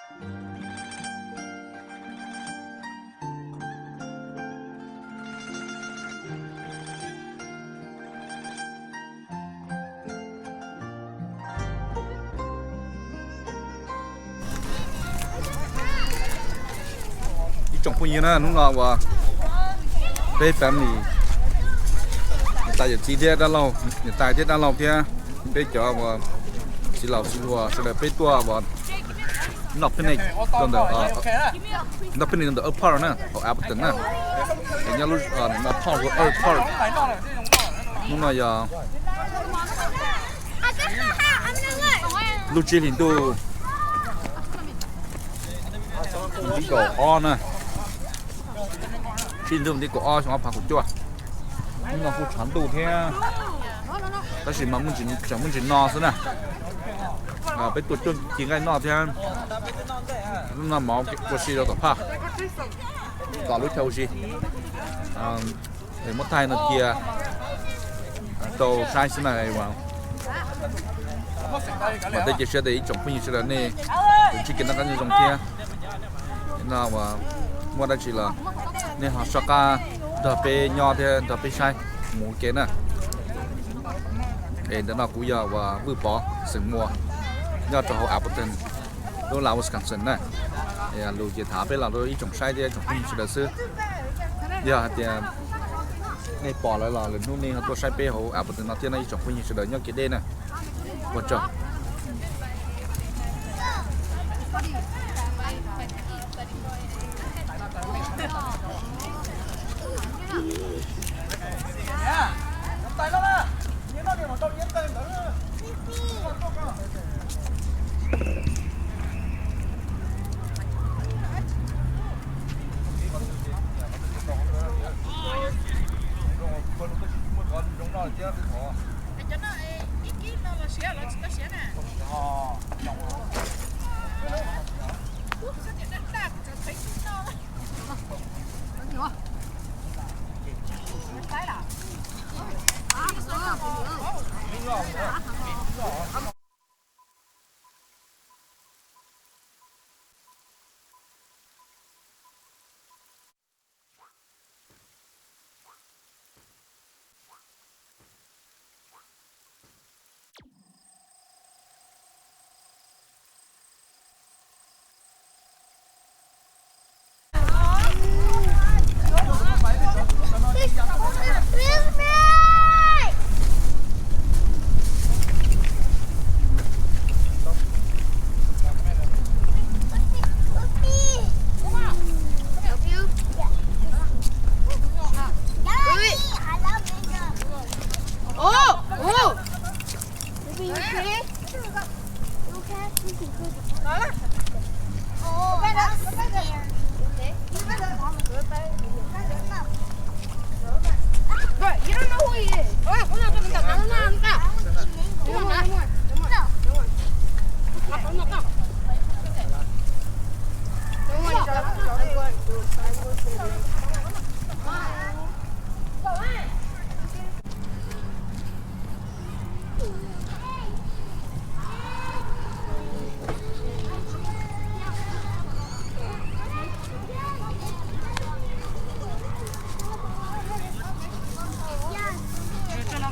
Ib tsoom phooj ywg na, hnub no uas peb family, niam tais yawm txiv thiab dab laug, niam tais thiab dab laug thiab peb cov uas txiv laus txiv hluas sawv daws peb tuaj uas noj picnic rau ntawm, noj picnic rau ntawm Oak Park na, hauv Appleton na. Es nyob lub no Park, Oak Park. Hnub no yog lub tsib hlis ntuj ntiv kaum ob na, tsib hlis ntuj ntiv kaum ob xyoo ob phav kaum cuaj. Hnub no kuj tshav ntuj thiab, tab sis mas tseem muaj ntsis no xwb na. Peb tuaj cuab ci nqaij noj thiab. Hnub no mov ua si rau tom phaj, tom lub chaw ua si. Es muab thaij no cia rau saib xwb na. Vam thiab cia siab tias ib tsoom phooj ywg sawv daws nej yuav ntsib kev noj qab nyob zoo thiab. No uas muaj dab tsi los nej ho soj qab nrog peb nyob thiab nrog peb saib mus ua ke na. Es ntawm no kuv yog uas Vwj Pov xeem Muas, nyob rau hauv Appleton, lub Las Wisconsin na. Lus ces tham peb los rau ib tsoom saib thiab tsoom phooj ywg sawv daws xwb. Yog hais tias nej pom lawm los lwm hnub nej ho tuaj saib peb hauv Appleton no thiab no ib tsoom phooj ywg sawv daws nyob kev deb na. Ua tsaug.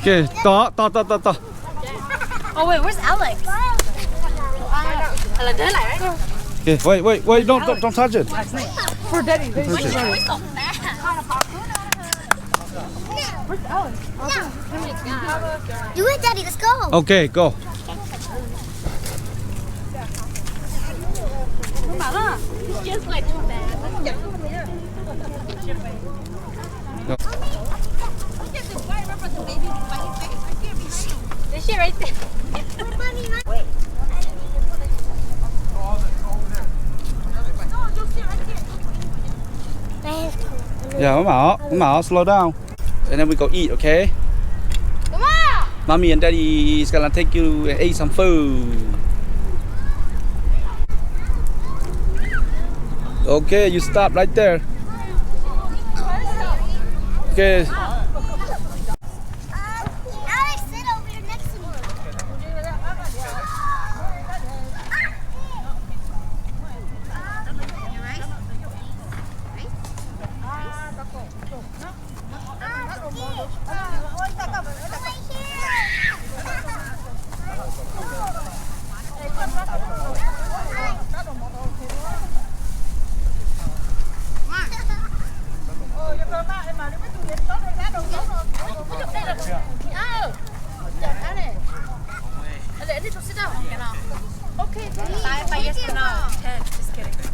Okay, tos tos tos tos tos. Oh wait, where's Alex? Okay, wait, wait, wait, don't, don't, don't touch it. For Daddy. Don't touch it. Where's Alex? You and Daddy, let's go. Okay, go. This shit right there. Yeah, 慢慢哦，慢慢哦，slow down. And then we go eat, okay? Come on! Mommy and Daddy is gonna take you and eat some food. Okay, you stop right there. Okay. Alex, sit over here next to me. Okay, five by yes or no? Ten. Just kidding.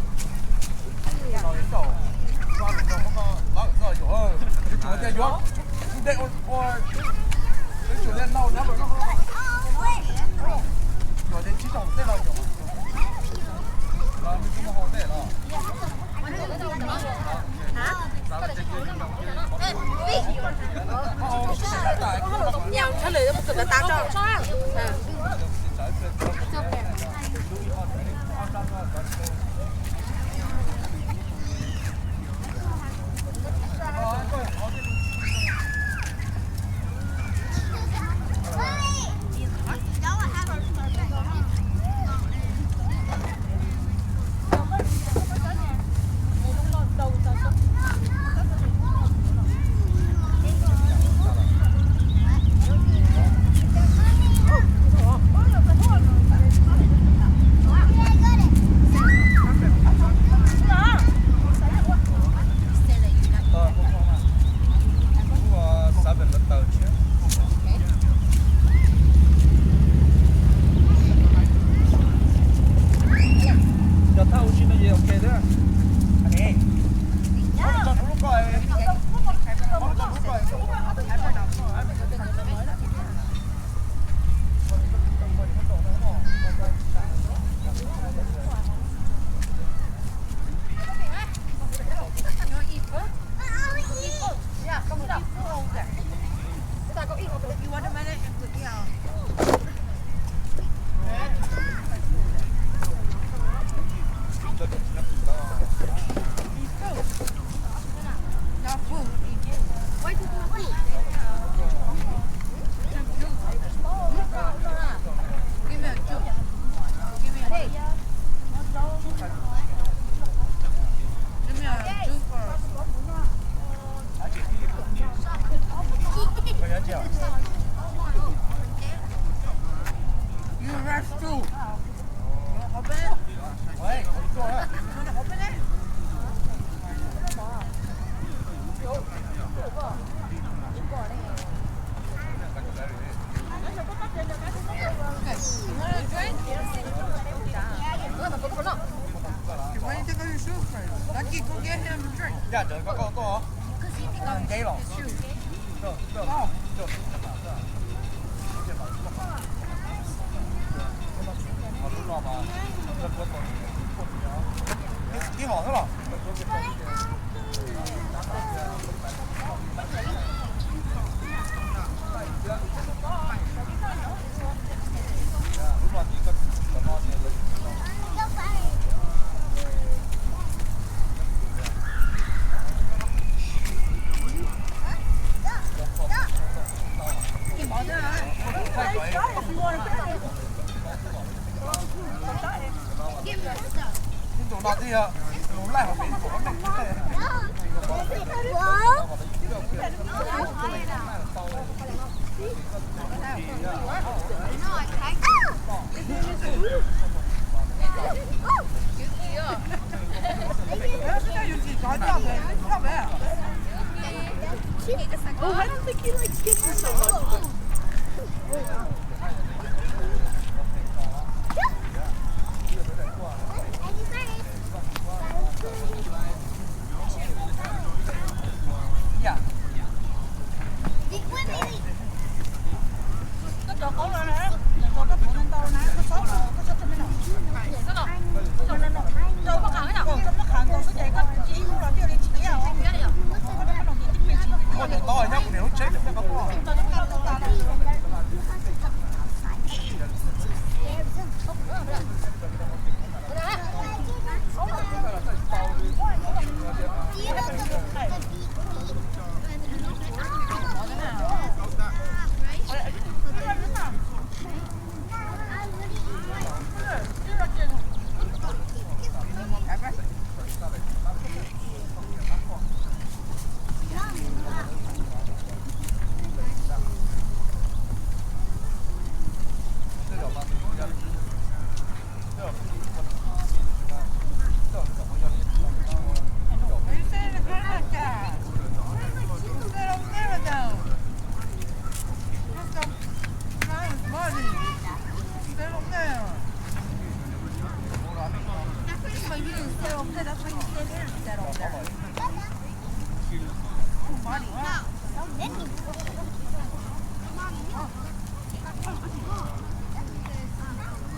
You can settle, 'cause that's why you sit here and settle there.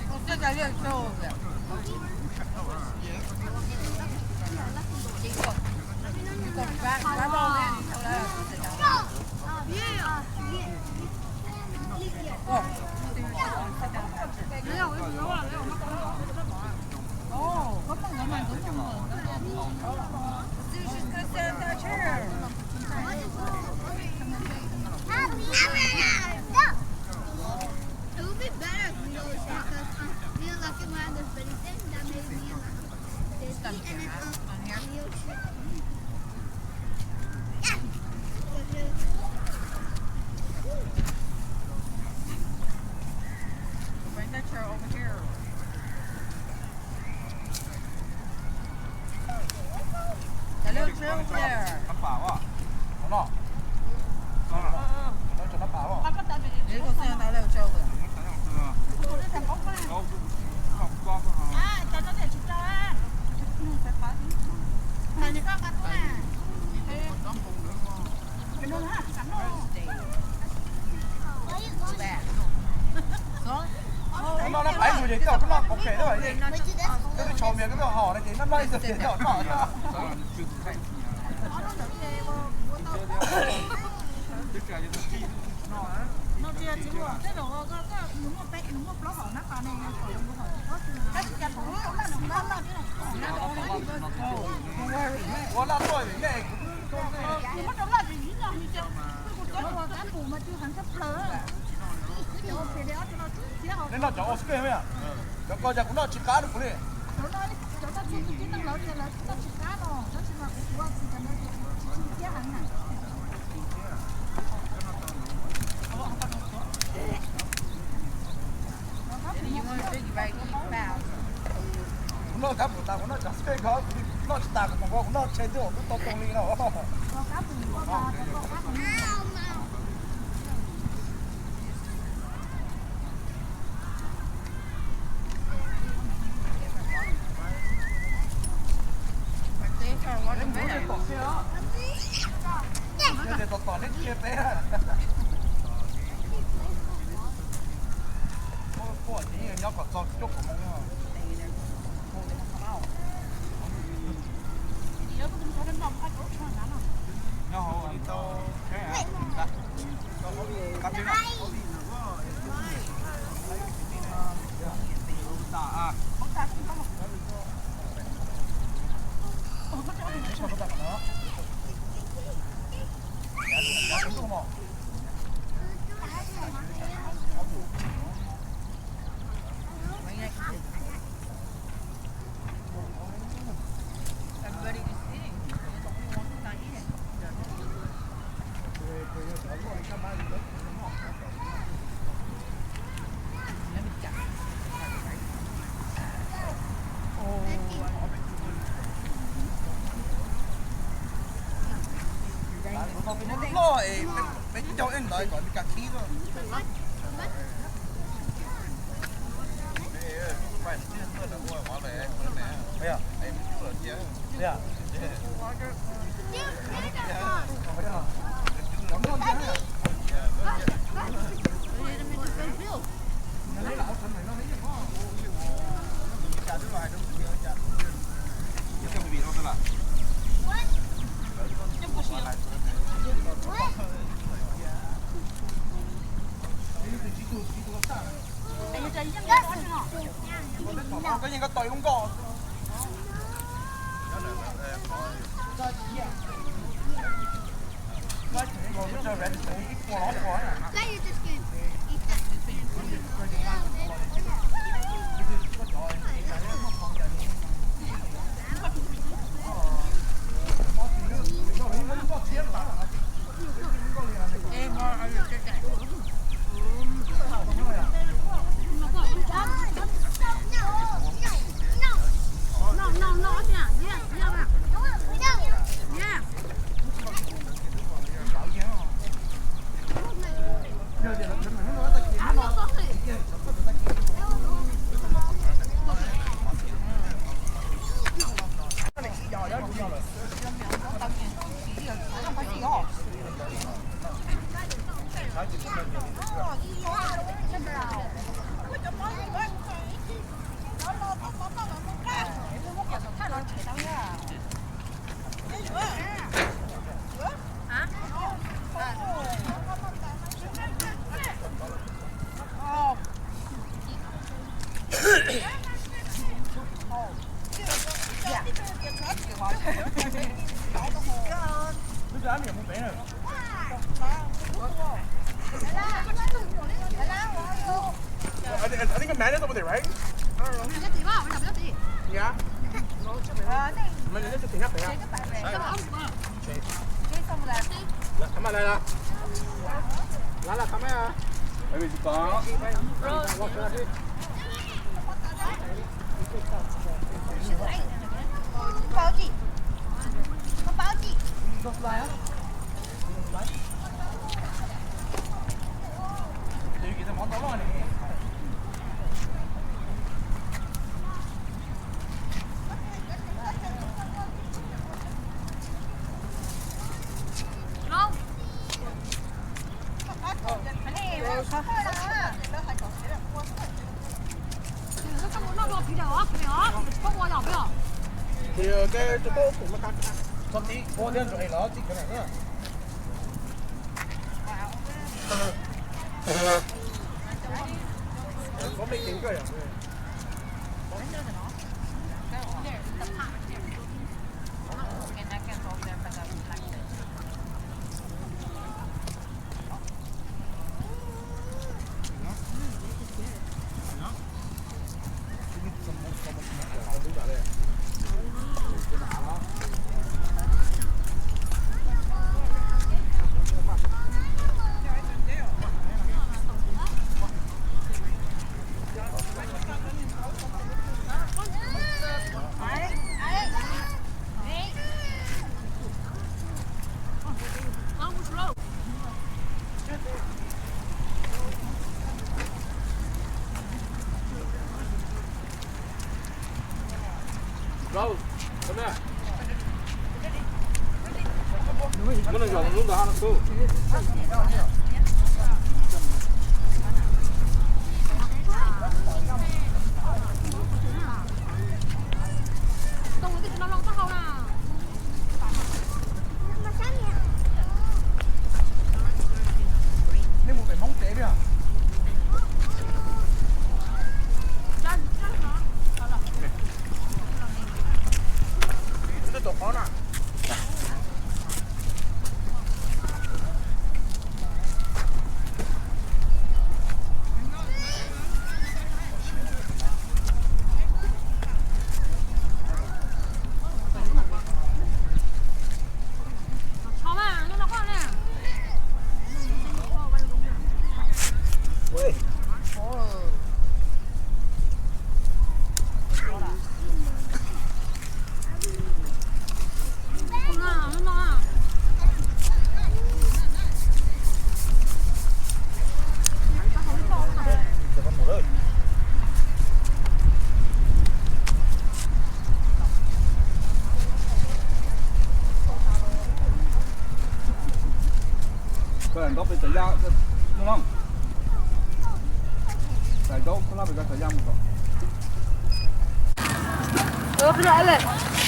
Go sit down there and settle over there. You go, you go back, grab all that and tell that to sit down. Oh, come on, come on, come on. See, she's gonna sit in that chair. It would be better if we always had, 'cause, um, me and Lucky were on the spinning thing, that made me and Lucky dizzy, and it's, um, on the ocean. Bring the chair over here. That little chair over there. Nab pas os. Nab pas os. They go sit on that little chair over there. Noj nab pais zus ces koj noj pov pem na, koj twb tshaus mias koj twb hos no ces noj noj ib tug ces noj noj. Ua laj tuaj vim nej. Nej noj cov ice cream, cov ko cas kuv noj tsis qab rau kuv li. Kuv noj kab pum tas, kuv noj cov ice cream ko, kuv noj tsis tas, kuv noj tshe twb tau too li no. Tom tom neb cia peb. Nyob kom txog cuaj kaum moos. Nyob hauv li tau. Loj es peb caug ib ntawd kom li kas khib. Koj yeej koj tau ib lub nkoj. I think, I think Amanda's over there, right? Yeah. Amanda, let's just take that back. Amanda's over there. Amanda's over there. Amanda's over there.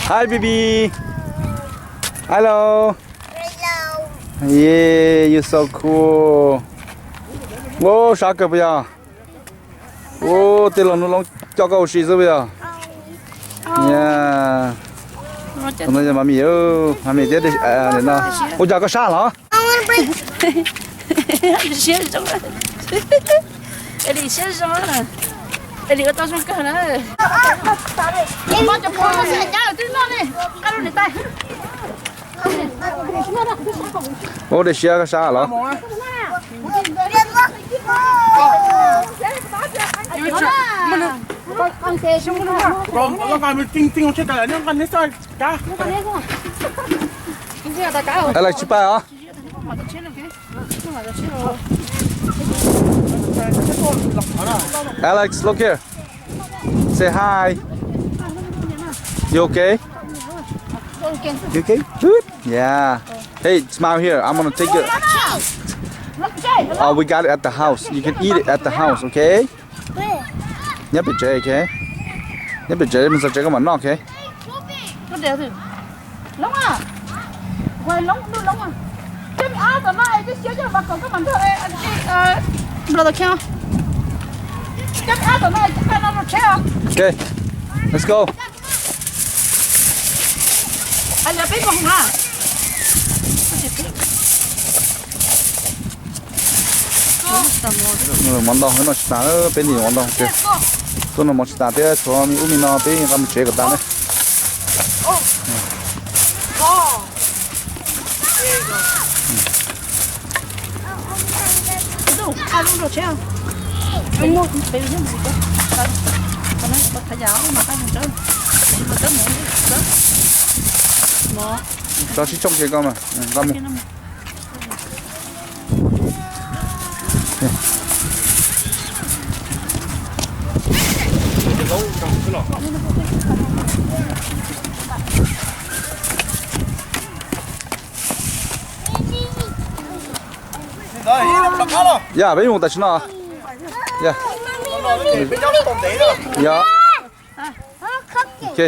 Hi, baby. Hello. Yeah, you so cool. Wow, sab kawg puas yog? Ua tej los nus loo coj koj ua si xwb puas yog? Yeah. Tus no yog mami, mami thiab no. Ua cas koj sab los? Siab zoo, Eli siab zoo, Eli ua tau zoo kawg na. Ua dej siab koj sab los? Alex, tsis pab os. Alex, look here. Say hi. You okay? You okay? Good. Yeah. Hey, smile here. I'm gonna take it. Oh, we got it at the house. You can eat it at the house, okay? Nyob pem tsev, okay? Nyob pem tsev, mus txog tsev koj mam noj, okay? Loob, coj me ab tom no es coj siab coj los kom koj mam nrog, nrog tom kheej. Coj me ab tom no es coj qab no rau tsheb os. Ok, let's go. Mov ntau no tsis tas, peb nim mov ntau. Tuaj noj mov tsis tas thiab, tshuav me ub me no peb nqa mus tsev kom tas na. Tso sib tshooj kiag koj mas, nqa mus. Yog peb mus tam sim no. Yog. Ok.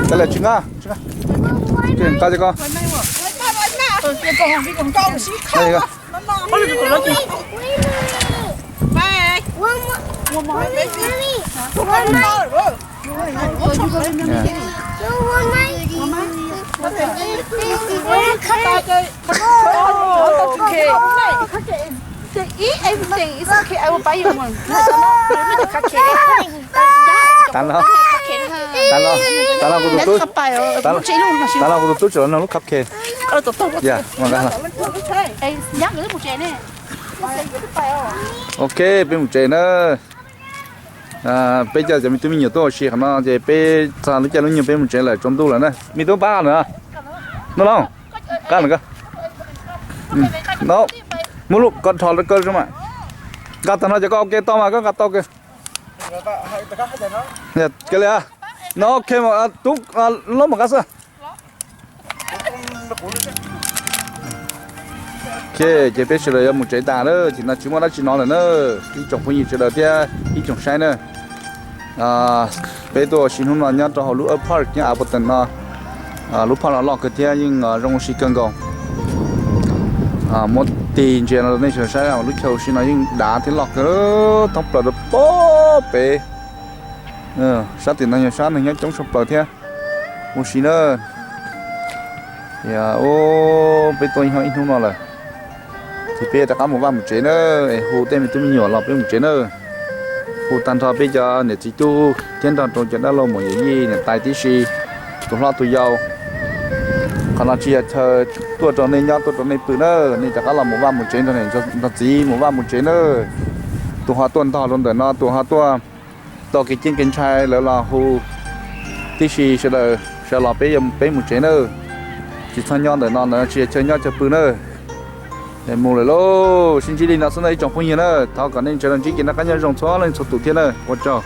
Kav liam tsis nqa, tsis nqa. Nqa cov ko. Tav no, tav no kuv tus tub, tav no kuv tus tub tseem noj lub cupcake. Ok, peb mus tsev na. Peb coj cov me tub me nyuam tuaj ua si qhov no ces peb txog lub caij lub nyoog peb mus tsev lawm, tsaus ntuj lawm na. Me tub pab nqa na. Nub Looj, nqa na koj. No, muab lub ko dhos rau koj zoo mas. Nqa tag no ces koj ua ke tau mas koj nqa tau kawg. Kawg li, no ok, tub, Looj mas nqa xwb. Ok, ces peb sawv daws yuav mus tsev tas na, ces no tsis muaj dab tsi no lawm na. Ib tsoom phooj ywg sawv daws thiab ib tsoom saib na, peb tuaj ua si hnub no nyob rau hauv lub Oak Park nyob Appleton no. Lub park no loj kawg thiab yeej zoo ua si kawg nkaus. Muab tig ntsia no nej sawv daws saib, lub chaw ua si no yeej dav thiab loj kawg, thoob plaws rau pem. Sab tim no yog sab neeg nyob coob tshaj plaws thiab. Ua si na. Peb tuaj ib hnub no lawm, ces peb rov qab mus vaj mus tsev na, es hu tej me tub me nyuam los peb mus tsev na. Hu tag nrho peb cov niam txiv tub thiab nrog rau cov dab laug muam yawm yij niam tais tib si, tus hlob tus yau. Qhov no tsis yog chaw tuaj rau nej nyob tuaj rau nej pw na, nej rov qab los mus vaj mus tsev nrog niam nrog txiv mus vaj mus tsev na. Tus ho tuaj ntog rau ntawm no, tus ho tuaj tau kev ceeb kev ntshai lawv los hu tib si sawv daws sawv los peb, peb mus tsev na. Tsis txhob nyob ntawm no, ntawm no tsis yog chaw nyob chaw pw na. Mus lawm lauj, sib ntsib li no xwb na ib tsoom phooj ywg na, thov kom nej sawv daws ntsib kev noj qab nyob zoo txhua leej txhua tus thiab na, ua tsaug.